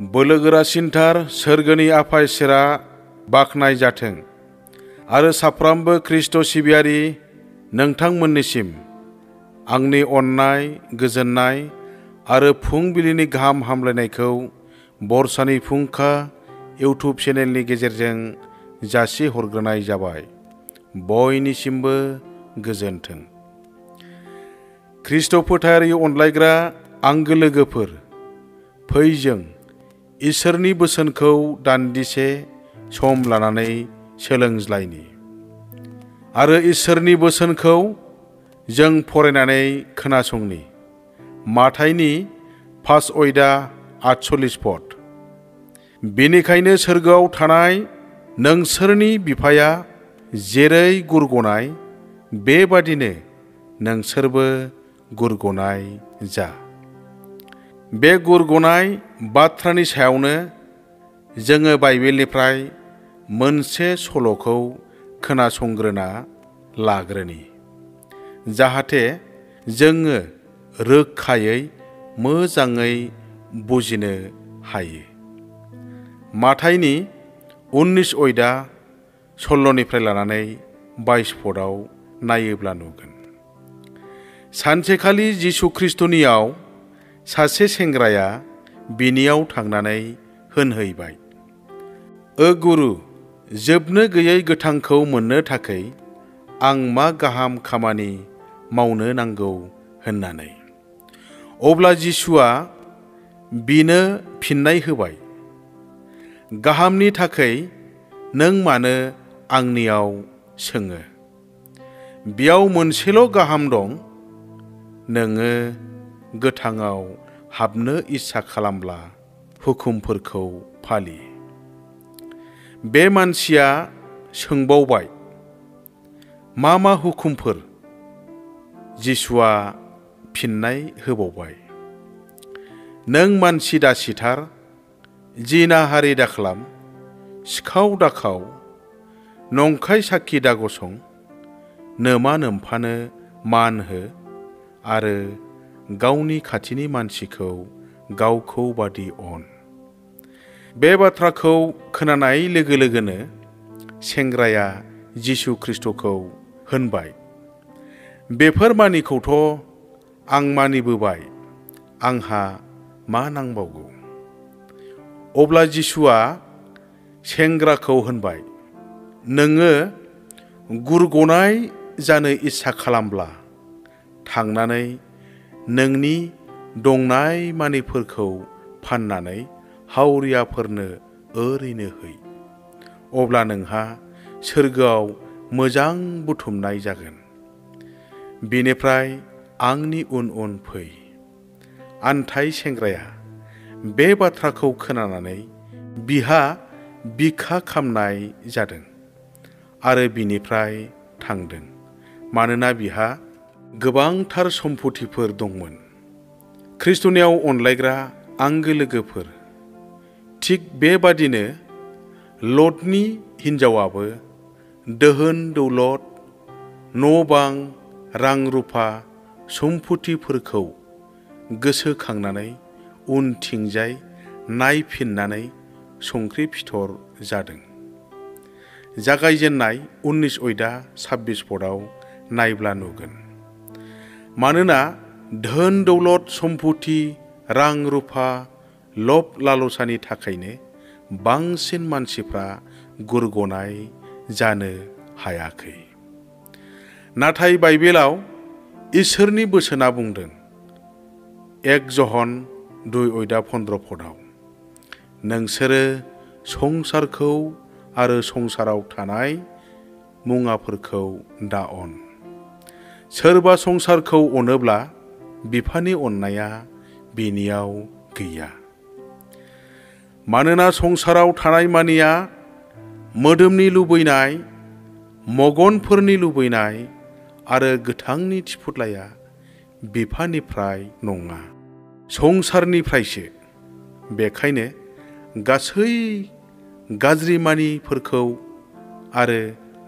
बोलोगोरासिनथार सोरगोनि आफा इसोरा बाख्नाय जाथों आरो साफ्रोमबो ख्रिस्ट' सिबियारि नोंथांमोननिसिम आंनि अननाय, गोजोननाय आरो फुंबिलिनि गाहाम हामलायनायखौ बरसानि फुंखा इउटुब चेनेलनि गेजेरजों जासिहरग्रोनाय जाबाय। बयनिसिमबो गोजोन्थों। ख्रिस्ट' फोथायारि अनलायग्रा आंगो लोगोफोर, फै जों इसोरनि बोसोनखौ दान्दिसे सम लानानै सोलोंज्लायनि आरो इसोरनि बोसोनखौ जों फरायनानै खोनासंनि। माथाइनि 5:48 पद। बेनिखायनो सोरगोआव थानाय नोंसोरनि बिफाया जेरै गुरगनाय बेबादिनो नोंसोरबो गुरगनाय जा। बे गुरगनाय बाथ्रानि सायावनो जोङो बाइबेलनिफ्राय मोनसे सल'खौ खोनासंग्रोना लाग्रोनि, जाहाथे जोङो रोखायै मोजाङै बुजिनो हायो। माथाइनि 19:16 लानानै 22 पदआव नायोब्ला नुगोन। सानसेखालि जिसु ख्रिस्ट'नियाव सासे सेंग्राया बिनियाव थांनानै होनहैबाय, "ओ गुरु, जोबनो गैयै गोथांखौ मोननो थाखै आं मा गाहाम खामानि मावनो नांगौ होननानै?" अब्ला जिसुआ बिनो फिननाय होबाय, "गाहामनि थाखै नों मानो आंनियाव सोङो? बेयाव मोनसेल' गाहाम दं। नोङो गोथाङाव हाबनो इस्सा खालामब्ला हुकुमफोरखौ फालि।" बे मानसिया सोंबावबाय, "मा मा हुकुमफोर?" जिसुआ फिननाय होबावबाय, "नों मानसि दासिथार, जिनाहारि दाखालाम, सिखाव दाखाव, नंखाय साखि दागसं, नोमा नोम्फानो मान हो आरो गावनि खाथिनि मानसिखौ गावखौ बादि अन।" बे बाथ्राखौ खोनानाय लोगो लोगोनो सेंग्राया जिसु ख्रिस्ट'खौ होनबाय, "बेफोर मानिखौथ' आं मानिबोबाय, आंहा मा नांबावगौ?" अब्ला जिसुआ सेंग्राखौ होनबाय, "नोङो गुरगनाय जानो इस्सा खालामब्ला थांनानै नोंनि दंनाय मानिफोरखौ फाननानै हावरियाफोरनो ओरैनो है। अब्ला नोंहा सोरगोआव मोजां बुथुमनाय जागोन। बेनिफ्राय आंनि उन उन फै।" आनथाय सेंग्राया बे बाथ्राखौ खोनानानै बिहा बिखा खामनाय जादों आरो बिनिफ्राय थांदों, मानोना बिहा गोबांथार सम्फथिफोर दंमोन। ख्रिस्ट'नियाव अनलायग्रा आंगो लोगोफोर, थिग बेबादिनो ल'टनि हिनजावाबो दोहोन दौलत, न'-बां, रां-रुफा, सम्फथिफोरखौ गोसोखांनानै उनथिंजाय नायफिननानै संख्रि फिथर जादों। जागायजेननाय 19:26 पदआव नायब्ला नुगोन। मानोना धोन दौलत, सम्फथि, रां-रुफा, लब लालसानि थाखायनो बांसिन मानसिफ्रा गुरगनाय जानो हायाखै। नाथाय बाइबेलाव इसोरनि बोसोना बुंदों 1 जहन 2:15 पदआव, "नोंसोरो संसारखौ आरो संसाराव थानाय मुवाफोरखौ दा अन। सोरबा संसारखौ अनोब्ला बिफानि अननाया बिनियाव गैया। मानोना संसाराव थानाय मानिया मोदोमनि लुबैनाय, मगनफोरनि लुबैनाय आरो गोथांनि थिफुदलाया बिफानिफ्राय नङा, संसारनिफ्रायसो। बेखायनो गासै गाज्रि मानिफोरखौ आरो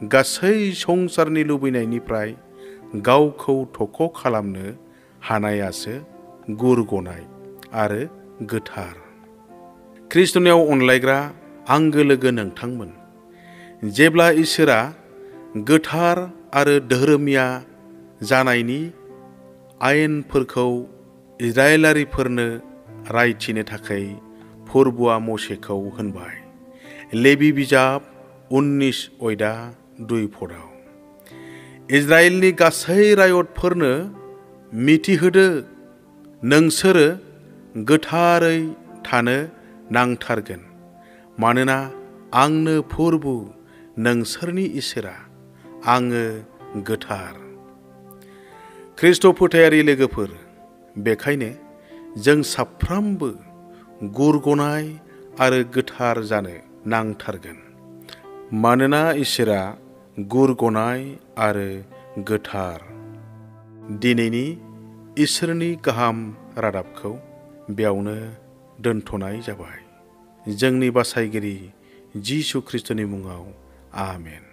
गासै संसारनि लुबैनायनिफ्राय गावखौ थख' खालामनो हानायासो गुरगनाय आरो गोथार। ख्रिस्ट'नियाव अनलायग्रा आंगो लोगो नोंथांमोन, जेब्ला इसोरा गोथार आरो धोरोमिया जानायनि आयेनफोरखौ इजराइलारिफोरनो रायथिनो थाखाय फोरबुआ मसेखौ होनबाय। लेबि बिजाब 19:2 इजराइलनि गासै रायतफोरनो मिथिहोदो, नोंसोरो गोथारै थानो नांथारगोन, मानोना आंनो फोरबु, नोंसोरनि इसोरा, आङो गोथार। ख्रिस्ट' फोथायारि लोगोफोर, बेखायनो जों साफ्रोमबो गुर गनाय आरो गोथार जानो नांथारगोन, मानोना इसोरा गुर गनाय आरो गोथार। दिनैनि इसोरनि गाहाम रादाबखौ बेयावनो दोनथ'नाय जाबाय। जोंनि बासायगिरि जिसु ख्रिस्ट'नि मुङाव आमेन।